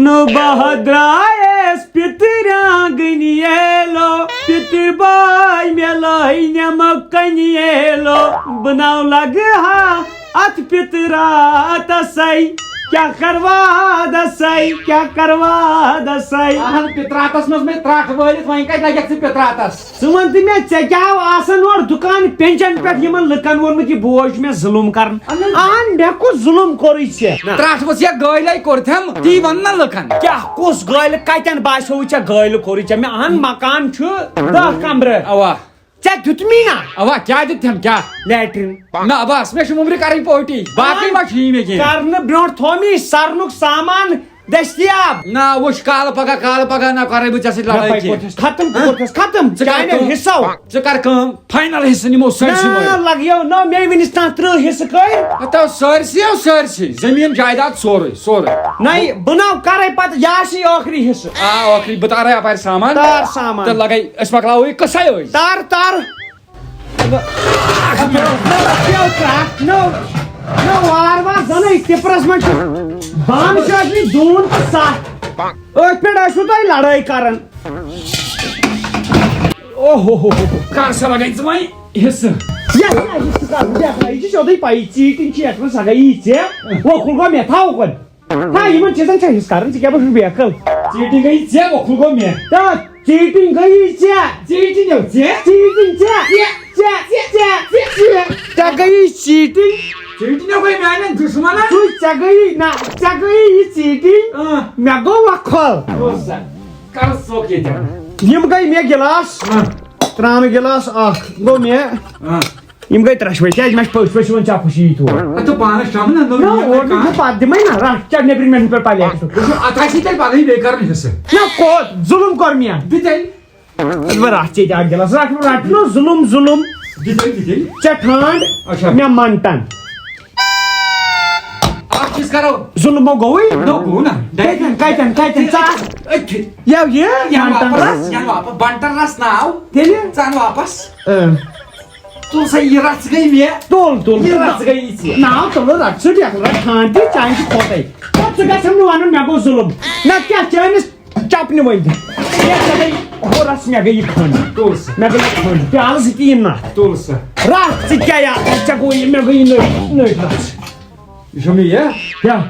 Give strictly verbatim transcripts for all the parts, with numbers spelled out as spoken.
نو بہہ درایس پترانگن ییلو، پتر باے مےٚ لٲے نٮ۪مہٕ کنہِ ییلو، بہٕ ناو لگہٕ ہا اتھ پتراتسے۔ کیٛاہ کرٕ وادسے، کیٛاہ کرٕ وادسے؟ اہن، پتراتس منٛز مےٚ ترٹھ وٲلِتھ، وۄنۍ کتہِ لگکھ ژٕ پتراتس؟ ژٕ وَن تہٕ مےٚ، ژےٚ کیٛاہ آو آسان اورٕ دُکان پٮ۪نجن پٮ۪ٹھ یِمن لُکن ووٚنمُت، یہِ بوے چھُ مےٚ ظُلُم کران؟ اہن۔ اہن، مےٚ کُس ظُلُم کوٚرُے ژےٚ؟ نہ۔ ترٛٹھ ؤژھ یا گٲلۍ کوٚرتھم، تی وَن نہ لُکن۔ کیٛاہ کُس گٲلۍ؟ کَتٮ۪ن باسیووُے ژےٚ گٲلۍ کوٚرُے ژےٚ؟ مےٚ اہن مکان چھُ دَہ کمرٕ۔ اوا۔ ژےٚ دیُتمی نہ؟ اوا، کیٛاہ دیُتتھم کیٛاہ؟ لیٹرین۔ نہ بس، مےٚ چھِ مُمرِ کرٕنۍ پوٹی، باقٕے ما چھُ یی مےٚ کینٛہہ؟ کرنہٕ برونٛٹھ تھوٚو مےٚ یہِ سرنُک سامان۔ دٔستیاب۔ نہ، وٕچھ، کالہٕ پگاہ، کالہٕ پگاہ نہ کرے بہٕ ژےٚ سۭتۍ لڑٲے کینٛہہ۔ ختم، بہٕ کوٚرتھس ختم۔ ژٕ کر چانیو کٲم۔ حصو۔ ژٕ کر کٲم، فاینل حصہٕ نِمو سٲرسٕے نہ، مٲرِتھ۔ لگیو نہ، مےٚ ؤنِس تام ترٕٛہ حصہٕ کٔرۍ۔ ہتو سٲرسٕے، او سٲرسٕے، زٔمیٖن جایداد سورُے، سورُے۔ نہ، بہٕ ناو کرے پتہٕ، یہِ آسہِ ٲخری حصہٕ۔ آ، ٲخری، بہٕ تارے اپارِ سامان۔ تار سامان۔ تہٕ لگے، أسۍ مۄکلاوو یہِ قصے أزۍ۔ تار، تار۔ نہ، نہ، وار وار زَنٕے ٹِپرَس منٛز چھُ بانہٕ چھِ ٲسمٕتۍ دوٗن تہٕ سَتھ۔ أتھۍ پٮ۪ٹھ ٲسوٕ تۄہہِ لڑٲے کران۔ اوہ ہو ہو ہو۔ کر سا لگے ژٕ وۄنۍ حصہٕ؟ یَتھ کیٛاہ حصہٕ کرُن؟ یَتھ نہ، یہِ چھِ سیوٚدُے پَیی، چیٖٹِنٛگ چھِ یَتھ منٛز، سۄ گٔیی ژےٚ۔ وۄکھُل گوٚو مےٚ، تھاو وۄنۍ۔ نہ، یِمن چیٖزن چھا حصہٕ کران؟ ژٕ کیٛاہ پٲٹھۍ چھُکھ بے عقل؟ چیٖٹِنٛگ گٔیی ژےٚ، وۄکھُل گوٚو مےٚ۔ تہٕ چیٖٹِنٛگ گٔیی ژےٚ۔ چیٖٹِنٛگ گٔیی ژےٚ۔ چیٖٹِنٛگ ژےٚ۔ ژےٚ، ژےٚ، ژےٚ، ژےٚ۔ ژےٚ گٔیی چیٖٹِنٛگ۔ چیٖٹِنٛگ گٔے میٛانٮ۪ن دُشمنن۔ سُے ژےٚ گٔیی، نہ، ژےٚ گٔیی یہِ چیٖٹِنٛگ۔ اۭں۔ مےٚ گوٚو وۄکھل۔ بوز سا، کر ژوٚک ییٚتٮ۪ن۔ یِم گٔے مےٚ گِلاس۔ اۭں۔ ترٛامہٕ گِلاس اکھ گوٚو مےٚ۔ اۭں۔ یِم گٔے ترٛٮ۪شوَے، کیٛازِ مےٚ چھِ پٔژھۍ ؤژھۍ یِوان ژےٚ خوشی یِتھ اور۔ اَدٕ ژٕ پانَس چھَم نہ نٔو نہ، نِیَت اور کانٛہہ۔ چھُس بہٕ پَتہٕ دِمَے نہ، رَٹھ ژےٚ نیٚبرِمٮ۪ن پٮ۪ٹھ پَلیٹ۔ وٕچھ، اَتھ آسی تیٚلہِ پَنٕنۍ بیٚیہِ کَرُن حِصہٕ۔ نہ، کوٚت؟ ظُلُم کوٚر مےٚ۔ دِ تیٚلہِ۔ اَدٕ بہٕ رَٹھ ژےٚ تہِ اَکھ گِلاس، رَٹھ، رَٹھ نہٕ ظُلُم، ظُلُم۔ دِ تیٚلہِ، دِ تیٚلہِ۔ ژےٚ ٹھانٛڈ، اچھا۔ مےٚ مَنٹَن۔ اَکھ چیٖز کَرو۔ ظُلمو گوٚوٕے؟ نہ، گوٚو نہ۔ کَتٮ۪ن، کَتٮ۪ن، کَتٮ۪ن؟ ژٕ آس أتھی۔ یَو یہِ، یَنہٕ مَنٹَن واپَس، رَس۔ یَنہٕ واپَس، بَنٹَن رَس ناو۔ تیٚلہِ؟ ژٕ اَن واپَس۔ اۭں۔ تُل سا، یہِ رژھ گٔے مےٚ۔ تُل، تُل۔ یہِ رژھ گٔے ژےٚ۔ ناو تُلو، رٹھ ژٕ ڈٮ۪کہٕ، رٹھ ٹھانٛڈ تہِ، چانہِ چھِ کھوٹے۔ پتہٕ ژٕ گژھٮ۪م نہٕ ونُن مےٚ گوٚو ظُلُم۔ نہ کیٛاہ، چٲنِس چپنہِ ؤنۍ دِ۔ ہے، ژےٚ گٔے ہُہ رژھ، مےٚ گٔے یہِ کھٔنٛڈ۔ تُل سا۔ مےٚ گٔے یہِ کھٔنٛڈ۔ پیالہٕ سۭتی یِم نہ۔ تُل سا۔ رٹھ ژٕ کیٛاہ یہِ، ژےٚ گوٚو یہِ، مےٚ گٔے یہِ نٔٹۍ، نٔٹۍ رژھ۔ یہِ چھُ مےٚ یہِ؟ کیٛاہ؟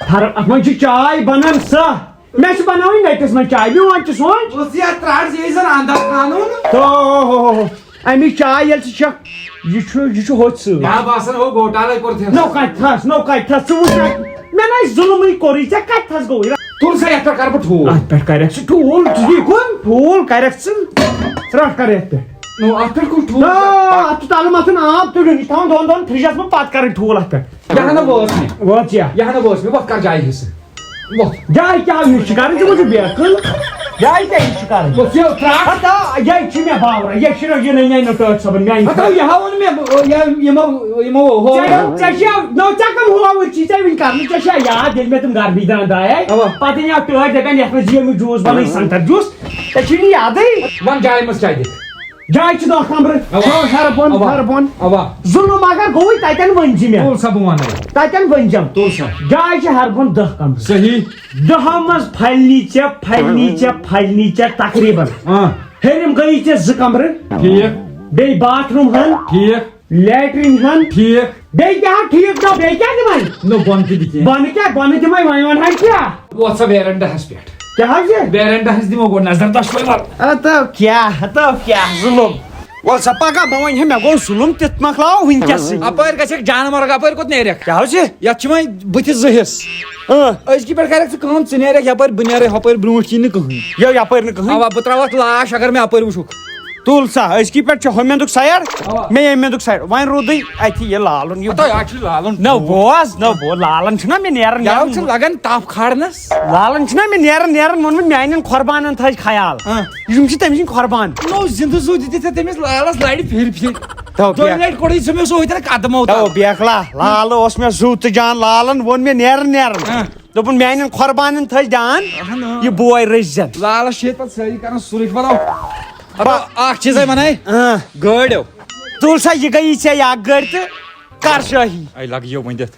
تھر-، اتھ منٛز چھِ چاے بنان سۄ۔ مےٚ چھِ بناوٕنۍ نٔٹِس منٛز چاے۔ میون تہِ سونٛچ۔ بہٕ ژٕ یتھ ترٛٹھ زِ یہِ زن اندر قانون۔ تو ہو ہو ہو۔ اَمِچ چاے ییٚلہِ ژٕ چکھ، یہِ چھُ، یہِ چھُ ہوٚتۍ سۭتۍ۔ مےٚ ہا باسان، ہو گوٹالے کوٚر تھٮ۪س۔ نو کتہِ تھس، نو کتہِ تھس؟ ژٕ وٕچھ نہ، مےٚ نہ آسہِ ظُلمٕے کوٚرُے، ژےٚ کتہِ تھس گوٚوُے؟ تُل سا، یتھ پٮ۪ٹھ کرٕ بہٕ ٹھوٗل۔ اتھ پٮ۪ٹھ کرکھ ژٕ ٹھوٗل، ژٕ یہِ کُن ٹھوٗل کرکھ ژٕ۔ ژٕ رٹھ کر یتھ پٮ۪ٹھ۔ نو، اتھ پٮ۪ٹھ کُس ٹھوٗل؟ آ، اتھ چھُ تلہٕ متھُن آب تُلُن، یہِ چھُ تھاوُن دۄن دۄن فرجس منٛز، پتہٕ کرٕنۍ ٹھوٗل اتھ پٮ۪ٹھ۔ یہِ ہنا وٲژ مےٚ۔ وٲژ یا؟ یہِ ہنا وٲژ مےٚ، وۄتھ کر جایہِ حصہٕ۔ وۄتھ۔ جاے کیٛاہ یہِ چھِ کرٕنۍ؟ ژٕ وٕچھ بے عقل۔ جاے کیٛاہ یہِ چھِ کرٕنۍ؟ وۄتھ یہِ ترٛٹھ۔ ہتا، یہِ چھِ مےٚ باورا۔ یہِ چھِ نہٕ، یہِ نہٕ، یہِ نہٕ ٹٲٹھۍ صٲبُن میٛانہِ یہِ ہتا، خٲطرٕ۔ یہِ ہاوُن مےٚ، یہِ، یِمو، یِمو ہو۔ ژےٚ، ژےٚ چھِ، نو، ژےٚ کم ہُہ آوُر چھی ژےٚ وٕنہِ کرنہٕ؟ ژےٚ چھا یاد، ییٚلہِ مےٚ تِم گرمی درٛاے، اوا۔ پتہٕ أنۍ اکھ ٹٲٹھۍ دپان، یتھ منٛز یہِ ییٚمیُک جوٗس بنٲیِو، سنگتر جوٗس۔ ژےٚ چھُے نہٕ یادٕے۔ وۄنۍ جایہِ منٛز کیٛاہ دِکھ؟ جاے چھِ دہ کمرٕ۔ اوا۔ ہیٚرٕ بۄن، اوا۔ ہیٚرٕ بۄن۔ اوا۔ ظُلُم اگر گوٚوُے، تتٮ۪ن ؤنۍ زِ مےٚ۔ تُل سا، بہٕ وَنَے۔ تتٮ۪ن ؤنۍ زٮ۪م۔ تُل سا۔ جاے چھِ ہیٚرٕ بۄن دہ کمرٕ۔ صحیح۔ دہو منٛز پھلنی ژےٚ، پھلنی ژےٚ، پھلنی ژےٚ تقریباً۔ آ۔ ہیٚرِم گٔیی ژےٚ زٕ کمرٕ۔ ٹھیٖک۔ بیٚیہِ باتھ روٗم ہن۔ ٹھیٖک۔ لیٹرین ہن۔ ٹھیٖک۔ بیٚیہِ کیٛاہ ٹھیٖک چھا؟ بیٚیہِ کیٛاہ دِمے؟ نو، بۄن تہِ دِ کینٛہہ۔ بۄنہٕ کیٛاہ؟ بۄنہٕ دِمے، وۄنۍ وَنہٕ ہا کیٛاہ؟ وۄتھ سا ویرنڈاہس پٮ۪ٹھ۔ کیٛاہ حظ یہِ؟ ویرنڈاہس دِمو گۄڈٕ نظر دۄشوے وَلہٕ۔ ہتو کیٛاہ، ہتو کیٛاہ ظُلُم؟ وَلہٕ سا پگاہ، بہٕ وَنہٕ ہے، مےٚ گوٚو ظُلُم، تیُتھ مۄکلاوو وٕنکیٚسٕے۔ اَپٲرۍ گژھکھ جانہٕ مرگ، اَپٲرۍ کوٚت نیرکھ؟ کیٛاہ حظ چھِ؟ یَتھ چھِ وۄنۍ بٕتھِ زٕ حِصہٕ۔ اۭں۔ أزکہِ پٮ۪ٹھ کَرکھ ژٕ کٲم، ژٕ نیرکھ یَپٲرۍ، بہٕ نیرٕ ہُپٲرۍ، برونٛٹھ کِنۍ نہٕ کٕہٕنۍ۔ یو، یَپٲرۍ نہٕ کٕہٕنۍ۔ اَوا، بہٕ ترٛاوَتھ لاش، اگر مےٚ اَپٲرۍ وٕچھُکھ۔ تُل سا، أزکی پٮ۪ٹھ چھُ ہُمہِ اندُک سایڈ، اَوا۔ مےٚ ییٚمہِ اندُک سایڈ۔ وۄنۍ روٗدُے اَتھی یہِ لالُن یہِ۔ ہتا، یہِ چھُ لالُن۔ نہ، بوز، نہ، بوز، لالَن چھُنہ مےٚ نیران، یَوٕ نیران۔ چھُ لگان تپھ کھارنس۔ لالَن چھُنہ مےٚ نیران، نیران، ووٚنمُت، میانٮ۪ن قۄربانن تھٲوزِ خیال۔ ہاں۔ یِم چھِ تٔمۍ سٕنٛدۍ قۄربان۔ نو، زِندٕ زُو دِتِتھ ژےٚ تٔمِس لالَس لرِ پھِرِ پھِرِ۔ تو دۄیہِ بیٚیہِ لٹہِ کوٚڑُے ژےٚ مےٚ سُہ ہوٚتٮ۪ن قدمو تو تل۔ بیکھلا، لال اوس مےٚ زُو تہٕ جان، لالَن ووٚن مےٚ نیران، نیران۔ ہاں۔ دوٚپُن، میانٮ۪ن قۄربانن تھٲوزِ دیان، اہن۔ یہِ بوے رٔچھزٮ۪ن۔ لالَس چھِ ییٚتہِ پتہٕ سٲری کران سُرٕکۍ۔ وَلو، ہتو، اکھ چیٖزے وَنَے۔ اۭں۔ گٲڑۍ۔ تُل سا، یہِ گٔیی ژےٚ یہِ اکھ گٲڑۍ تہٕ کر شٲہی۔ اے لگیو ؤنِتھ۔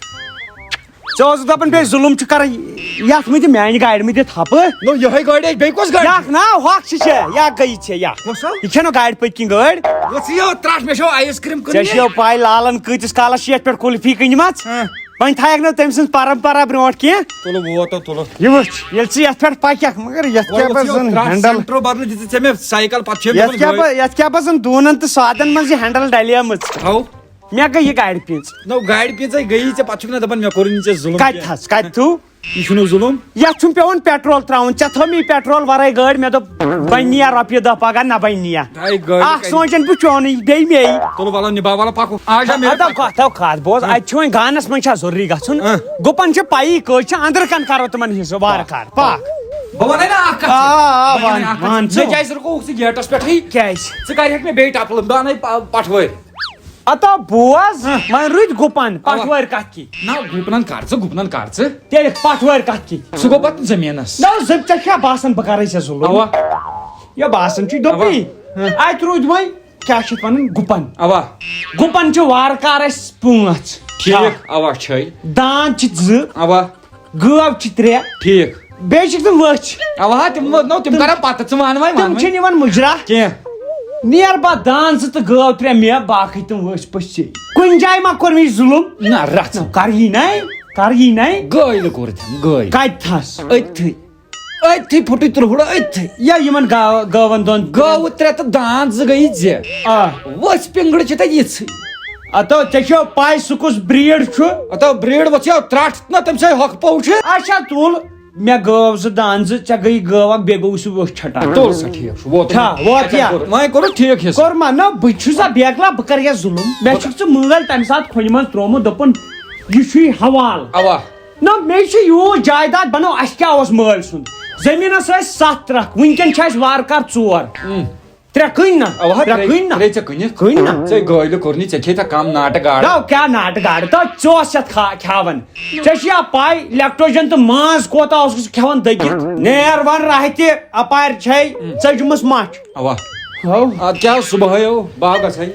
ژٕ اوسُکھ دَپان بیٚیہِ ظُلُم چھُ کَران، یَتھ مہٕ دِ میٛانہِ گاڑِ مہٕ دِ تھَپہٕ۔ نو، یِہوٚے گٲڑۍ اَسہِ بیٚیہِ کۄس گاڑِ؟ یَکھ نا، ہۄکھ چھِ چھےٚ، یَکھ گٔیہِ چھےٚ، یَکھ۔ کۄس ہا؟ یہِ چھےٚ نہٕ گاڑِ پٔتۍ کِنۍ گٲڑۍ۔ ؤژھ یہِ ترٛٹھ، مےٚ چھو آیِس کرٛیٖم کٕننہِ۔ ژےٚ چھِو پَے لالَن کۭتِس کالَس چھِ یَتھ پٮ۪ٹھ قُلفی کٕنمٕژ؟ ہاں۔ وۄنۍ تھایَکھ نہٕ تٔمۍ سٕنٛز پَرَمپَرا برٛونٛٹھ کینٛہہ۔ تُلہٕ ووت، تُلہٕ۔ یہِ وٕچھ، ییٚلہِ ژٕ یَتھ پٮ۪ٹھ پَکَکھ، مگر یَتھ کیٛاہ پَزَن ترٛٹھ ہینڈَل؟ سٮ۪نٹرو بدلہٕ دِژٕژ ژےٚ مےٚ سایکل، پَتہٕ چھِ مےٚ یَتھ کَرُن کیٛاہ گٲڑۍ۔ پَ-، یَتھ کیٛاہ پَزَن دوٗنَن تہٕ سادَن منٛز یہِ ہینڈَل ڈَلیمٕژ؟ تھاو۔ مےٚ گٔے یہِ گاڑِ پِنٛژ۔ نو، گاڑِ پِنٛژَے گٔیی ژےٚ، پَتہٕ چھُکھ نہ دَپان مےٚ کوٚرُے نہٕ ژےٚ ظُلُم کَتہِ کینٛہہ۔ تھَس، کَتہِ تھوٚو؟ یہِ چھُنہٕ ظُلُم۔ یَتھ چھُنہٕ پٮ۪وان پیٹرول ترٛاوُن۔ ژےٚ تھٲو مےٚ یہِ پیٹرول وَرٲے گٲڑۍ، مےٚ دوٚپ، وۄنۍ نِیا رۄپیہِ دَہ پَگاہ، نہ وۄنۍ نِیا۔ ہاے گٲڑۍ اَکھ کَتہِ؟ سونٛچَن بہٕ چونُے، بیٚیہِ مے۔ تُلہٕ وَلہٕ نِباو وَلہٕ پَکو۔ آ، جا، مےٚ اَدٕ پَکو۔ کَتھ، تھاو کَتھ، بوز، آ۔ اَتہِ چھُ وۄنۍ گانَس منٛز چھا ضروٗری گژھُن؟ آ۔ گُپَن چھِ پَیی کٔژ چھِ، أنٛدرٕ کَنہِ کَرو تِمَن حِصہٕ وارٕ کارٕ۔ پَکھ۔ بہٕ وَنَے نا اَکھ کَتھ آ، چھِ۔ آ، بہٕ وَنَے وَن، اَکھ کَتھ وَن چھِ۔ ژٕ ژٕ۔ کیٛازِ رُکووُکھ ژٕ گیٹَس پٮ۪ٹھٕے؟ کیٛازِ؟ ژٕ کَرِہَکھ مےٚ بیٚیہِ ٹَپلہٕ، بہٕ اَنَے پَ-، پَٹھوٲرۍ۔ اتا بوز، ہاں۔ وۄنۍ رُدۍ گُپن، اوا۔ پٹھوٲرۍ کتھ کی؟ نہ، گُپنن کر ژٕ، گُپنن کر ژٕ۔ تیٚلہِ پٹھوٲرۍ کتھ کی؟ سُہ گوٚو پتہٕ زٔمیٖنس۔ نہ، زٕ، ژےٚ چھےٚ باسان بہٕ کرے ژےٚ ظُلُم؟ اوا۔ یہِ باسان چھُے دوٚپُے۔ اوا۔ ہاں۔ اتہِ روٗدۍ وۄنۍ، کیٛاہ چھِ اتھ ونان، گُپن۔ اوا۔ گُپن چھِ وارٕ کار اَسہِ پانٛژھ۔ ٹھیٖک، اوا چھے۔ داند چھِ زٕ۔ اوا۔ گٲو چھِ ترٛےٚ۔ ٹھیٖک۔ بیٚیہِ چھِ تِم ؤچھ۔ اوا، تِم وٲتۍ، نو، تِم تِم کرن پتہٕ، ژٕ وَن وۄنۍ، وَن تِم وۄنۍ۔ چھِنہٕ یِوان مُجرا۔ کینٛہہ۔ نیر با دان زٕ تہٕ گٲو ترٛےٚ مےٚ، باقٕے تِم ؤچھ پٔژھۍ ژےٚ۔ کُنہِ جایہِ ما کوٚر مےٚ یہِ ظُلُم؟ نہ، رَژھ۔ نہ، کر یی نَے، کر یی نَے۔ گٲلۍ کوٚر تٔمۍ، گٲلۍ۔ کَتہِ تھَس؟ أتھی۔ أتھی پھُٹُے تُرہُڑ أتھی۔ یا یِمن گاو-، گٲوَن دۄن۔ گٲوٕ ترٛےٚ تہٕ دان زٕ گٔیی زِ۔ آ۔ ؤژھۍ پِنٛگٕڑ چھِ تَتہِ یِژھٕے۔ ہتو، ژےٚ چھو پاے سُہ کُس breed چھُ؟ ہتو، breed وۄتھیو ترٛٹھ نہ تٔمۍ سٕے ہۄکھ پوٚو چھُ۔ اچھا، تُل، مےٚ گٲو زٕ دان زٕ، ژےٚ گٔیی گٲو اکھ، بیٚیہِ گوٚو سُہ ویوٚٹھ چھٹان۔ تُل سا، ٹھیٖک چھُ، ووت۔ چھا، ووت اَتٮ۪ن یا؟ کوٚر، وۄنۍ کوٚرُتھ ٹھیٖک حِصہٕ۔ کوٚر ما؟ نہ، بہٕ چھُس سا بیکلا، بہٕ کَرٕ یا ظُلُم؟ مےٚ چھُکھ ژٕ مٲلۍ تَمہِ ساتہٕ کھۄنہِ منٛز ترٛوومُت، دوٚپُن، یہِ چھُے حوالہٕ۔ اوا۔ نہ، مےٚ چھُ یوٗت جایداد بنو، اَسہِ کیٛاہ اوس مٲلۍ سُنٛد؟ زٔمیٖنَس ٲسۍ ستھ ترٛکھ، وٕنکٮ۪ن چھِ اَسہِ وارٕ کارٕ ژور۔ اۭں۔ ترٛےٚ کٕنۍ نا؟ اوا، ترٛےٚ ترٛےٚ، کٕنۍ نا؟ ترٛےٚ ژےٚ کٕنِتھ۔ کٕنۍ نا؟ ژےٚ گٲلۍ کوٚر نہٕ، ژےٚ کھیٚیہِ تھا کم ناٹہٕ گاڈٕ۔ نو، کیٛاہ ناٹہٕ گاڈٕ؟ تہٕ ژٕ اوس یتھ کھا-، کھیاوان۔ ژےٚ چھِ یا پاے، لیکٹوجن تہٕ ماز کوتاہ اوسُکھ ژٕ کھیوان دٔگِتھ؟ نیر ون راہہِ تہِ، اپارِ چھے ژٔجمٕژ مَچھ۔ اوا۔ ہو۔ ادٕ کیٛاہ، صبحٲے ہو، بہٕ ہا گژھے۔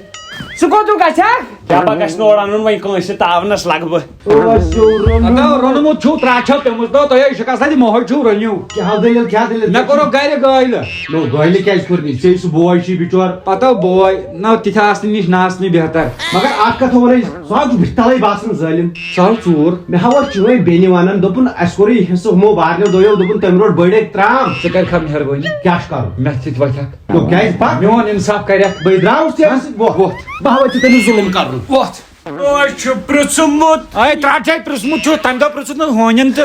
ژٕ کوٚت گژھکھ؟ کیٛاہ پَتہٕ گژھِ نہٕ اورٕ اَنُن وۄنۍ کٲنٛسہِ تاونَس لَگہٕ بہٕ۔ اَدٕ روٚنمُت چھُو، ترٛٹھ چھو پیٚمٕژ، دوٚپ تۄہہِ ہے یہِ چھُکھ آسان یہِ مۄہَے چھُو رٔنِو۔ کیٛاہ دٔلیٖل، کیٛاہ دٔلیٖل؟ مےٚ کوٚرُکھ گَرِ گٲلۍ۔ نو، گٲلۍ کیٛازِ کوٚر مےٚ؟ ژےٚ سُہ بوے چھُے بِچور۔ پَتہٕ بوے، نہ تِتھِ آسنہٕ نِش نہ آسنٕے بہتر۔ مگر اَکھ کَتھ وَنَے، سُہ ہا چھُ بٕتھِ تَلَے باسان ظٲلِم۔ سُہ ہا ژوٗر۔ مےٚ ہا اوس چٲنۍ بیٚنہِ وَنان، دوٚپُن، اَسہِ کوٚرُے حِصہٕ ہُمو بارنیو دۄیو، دوٚپُن، تٔمۍ روٚٹ بٔڑۍ أکۍ ترٛام۔ ژٕ کَر کھا مہربٲنی؟ کیٛاہ چھُ کَرُن؟ مےٚ سۭتۍ وۄتھکھ۔ نو، کیٛازِ پَکھ؟ میون اِنصاف کَرٮ۪کھ۔ بہٕ درٛاوُس ژےٚ سۭتۍ وۄتھ۔ وۄتھ۔ بہٕ ہاوَے ژےٚ تٔمِس ظُلُم کَرُن۔ وۄتھ۔ أسۍ چھِ پرٛژھمُت۔ اے، ترٛٹھ چھے پرٛژھمُت چھُ، تَمہِ دۄہ پرٛژھُتھ نہٕ ہونٮ۪ن تہٕ۔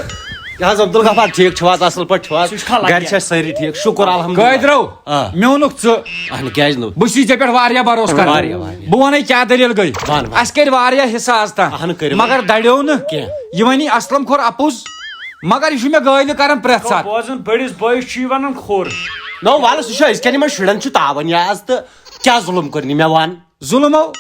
کیٛاہ حظ عبدالغفار، ٹھیٖک چھِو حظ؟ اَصٕل پٲٹھۍ چھِو حظ؟ ژٕ چھُکھا لَگان؟ گَرِ چھا سٲری ٹھیٖک؟ شُکُر الحمدللہ۔ قٲدرو، آ۔ مےٚ ووٚنُکھ ژٕ۔ اَہَن، کیٛازِ نہٕ؟ بہٕ چھُس ژےٚ پٮ۪ٹھ واریاہ بھروسہٕ کران۔ واریاہ، واریاہ۔ بہٕ وَنَے کیٛاہ دٔلیٖل گٔے۔ وَن، وَن۔ اَسہِ کَرِ واریاہ حِصہٕ آز تام۔ اَہَن، کٔرِو۔ مگر دَریو نہٕ۔ کینٛہہ۔ یہِ وَنی اَسلَم کھوٚر اَپُز، مگر یہِ چھُ مےٚ گٲلۍ کران پرٛٮ۪تھ ساتہٕ۔ بوزُن، بٔڑِس بٲیِس چھُ یہِ وَنان کھوٚر۔ نو، وَلہٕ، سُہ چھُ أزکٮ۪ن یِمَن شُرٮ۪ن چھُ تاوان یہِ آز تہٕ کیٛاہ ظُلُم کوٚرنی مےٚ وَن؟ ظُلمو،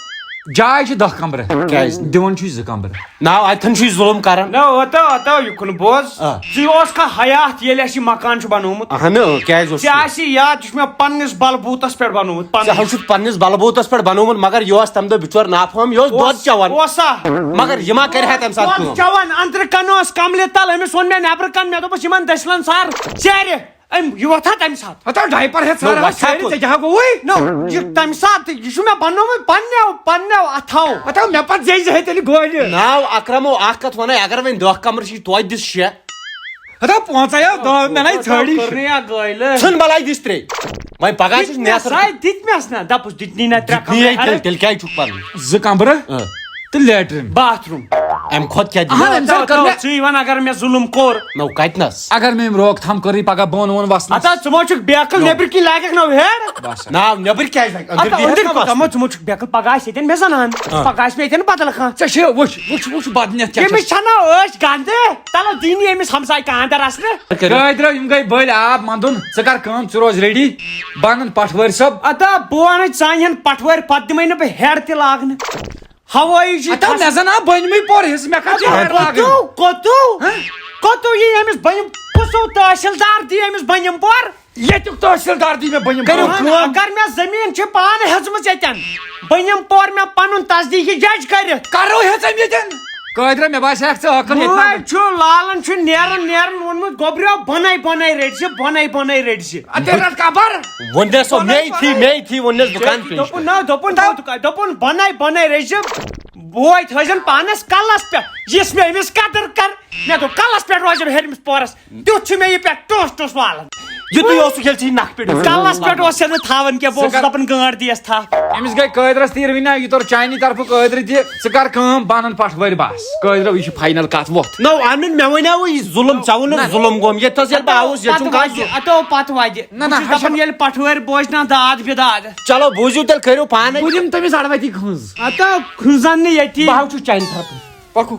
جاے چھِ دَہ کمرٕ۔ کیٛازِ؟ دِوان چھُے زٕ کمرٕ۔ ناو اَتٮ۪ن چھُے ظُلُم کران۔ نہ، اوتو، اوتو، یہِ کُن بوز۔ آ۔ ژٕ اوسکھا حیات ییٚلہِ اَسہِ یہِ مکان چھُ بنومُت؟ اہنہٕ، کیٛازِ اوس ژےٚ نہٕ؟ آسہِ یاد، یہِ چھُ مےٚ پننِس بلبوٗتس پٮ۪ٹھ بنومُت، ژےٚ پننِس۔ حظ چھُتھ پننِس بلبوٗتس پٮ۪ٹھ بنومُت، مگر یہِ اوس تمہِ دۄہ بِچور نافہم، یہِ اوس اوس، دۄد چٮ۪وان۔ اوسا؟ مگر یہِ ما کرِ ہا تمہِ ساتہٕ دۄد کٲم؟ چٮ۪وان، أنٛدرٕ کنہٕ اوس کملہِ تل، أمِس ووٚن مےٚ نٮ۪برٕ کنہٕ، مےٚ دوٚپُس، یِمن دٔسِلن سار ژیرِ۔ أمۍ، یہِ وۄتھا تَمہِ ساتہٕ؟ ہتا ڈایپر ہٮ۪تھ نو، ژھانڈان وۄتھا سٲری، کوٚت؟ ژےٚ کیٛاہ گوٚوُے؟ نو، یہِ تَمہِ ساتہٕ، یہِ چھُ مےٚ بنومُت پننیو، پننیو اَتھو۔ ہتا مےٚ پتہٕ زیزِ ہے تیٚلہِ گولہِ۔ ناو اکرمو اکھ کتھ ونے، اگر وۄنۍ دہ کمرٕ چھِ توتہِ دِس شےٚ۔ ہتا پانٛژے ہو دہ مےٚ نَے ژھٲڑی۔ کٔرنٕے اکھ گٲلۍ۔ ژھٕن بلاے دِس ترٛے۔ وۄنۍ پگاہ چھُس دِتۍ مےٚ نیصرف۔ سا، دِتۍ مےٚ سا، دپُس دِتنی نہ ترٛےٚ دِتنی کمرٕ ہے تیٚلہِ، اَرٕ۔ تیٚلہِ کیٛازِ چھُکھ پنُن؟ زٕ کمرٕ۔ اۭں۔ تہٕ لیٹرین۔ باتھ روٗم۔ امہِ کھۄتہٕ کیٛاہ دِمو؟ اہن، امہِ سۭتۍ کٔر مےٚ ژٕے وَن، اگر مےٚ ظُلُم کوٚر۔ نو، کَتہِ نَس؟ اگر مےٚ أمۍ روک تھام کٔرٕے پگاہ بۄن وۄن وَسنَس۔ ہتا، ژٕ ما چھُکھ بیکٕل، نو۔ نیٚبرۍ کِنۍ لاگَکھ نو ہیڈ؟ بس۔ ناو نیٚبرۍ کیٛازِ لاگہِ؟ أنٛدٕرۍ ہتا، دِیہِ ہا أنٛدٕرۍ کَمَس؟ کوٗتاہ ما، ژٕ ما چھُکھ بیکٕل، پگاہ آسہِ ییٚتٮ۪ن مےٚ زنان۔ آ۔ پگاہ آسہِ مےٚ ییٚتٮ۪ن بدل کانٛہہ۔ ژےٚ چھے وٕچھ، وٕچھ، وٕچھ بدنیت کیٛاہ أمِس چھَس۔ چھَنا ٲش گنٛدٕ؟ تَلو دِنۍ أمِس ہمساے کانٛدر اَسنہٕ۔ کٔرِو۔ گاے درٛاو، یِم گٔے بٔلۍ آب مَنٛدُن۔ ژٕ کر کٲم، ژٕ روز ریڈی۔ بہٕ اَنَن پٹھوٲرۍ صٲب۔ ہتا، بہٕ وَنَے ژانہِ ہَن پٹھوٲرۍ، پتہٕ دِمَے نہٕ بہٕ ہیڈ تہِ لاگنہٕ۔ ہوٲیی چھِ ہتا کھسان۔ مےٚ زن آو بٔنمٕے پور حصہٕ، مےٚ کتھ چھِ ہیڈ لاگٕنۍ؟ کوٚتو، کوٚتو؟ ہہ؟ کوٚتو یی أمِس بٔنِم؟ کُس ہیوٗ تحصیلدار دی أمِس بٔنِم پور؟ ییٚتیُک تحصیلدار دی مےٚ بٔنِم کٔرِو پور۔ کٲم۔ اگر مےٚ زٔمیٖن چھِ پانہٕ ہیٚژمٕژ ییٚتٮ۪ن، بٔنِم پور مےٚ پنُن تصدیٖقی جج کٔرِتھ۔ کرو ہیٚژ أمۍ ییٚتٮ۪ن۔ قٲدرہ، مےٚ باسیٚکھ ژٕ عٲقل ییٚتہِ بوے نَبہٕ۔ چھُ لالن چھُ نیران نیران ووٚنمُت، گوٚبریو بۄنے بۄنے رٔٹۍ زِ، بۄنے بۄنے رٔٹۍ زِ۔ اَدٕ تیٚلہِ رَٹ کبر۔ وۄنۍ دِ سا مے تھی، مے تھی ووٚن نَس دُکان کیٛازِ پیش۔ دوٚپُن نہ، دوٚپُن دوٚپُن بۄنے بۄنے رٔٹۍ زِ۔ بوے تھٲیزٮ۪ن پانس کلس پٮ۪ٹھ، یُس مےٚ أمِس قدر کر۔ مےٚ دوٚپ کلس پٮ۪ٹھ روزٮ۪م ہیٚرمِس پورس، تیُتھ چھُ مےٚ یہِ پٮ۪ٹھ ٹوس ٹوس والان۔ یہِ تُہۍ اوسُکھ ییٚلہِ ژٕ یہِ نکھٕ پٮ۪ٹھ اوسُکھ۔ کلس پٮ۪ٹھ اوس یہِ نہٕ تھاوان کینٛہہ، بہٕ اوسُس ژٕ کر دپان گٲنٛٹ دِیس تھپھ۔ أمِس گٔے قٲدرس تیٖر وٕنہِ، یہِ توٚر چانہِ طرفہٕ قٲدرِ تہِ۔ ژٕ کر کٲم، بنن پٹھوٲرۍ بس۔ قٲدرو، یہِ چھُ فاینل کتھ وۄتھ۔ نو، اہن، مےٚ وَنیٛاوُے یہِ ظُلم، ژےٚ ووٚنُتھ نہ۔ ظُلم گوٚم، ییٚتہِ تھَس ییٚلہِ بہٕ آوُس، ییٚتہِ چھُم پتہٕ کانٛہہ وَتہِ، ظُلم۔ اَتو پتہٕ وَتہِ۔ نہ، بہٕ نہ، چھُس ہشر۔ دَپان، ییٚلہِ پٹھوٲرۍ بوزِ نا داد بِداد۔ چلو، بوٗزِو تیٚلہِ، کٔرِو پانے۔ بہٕ دِمہٕ تٔمِس اَڑٕ وَتی کھٕنٛز۔ اَتو کھٕنٛزن نہٕ ییٚتی۔ بہٕ ہاو چھُس چانہِ طرفہٕ۔ پکو۔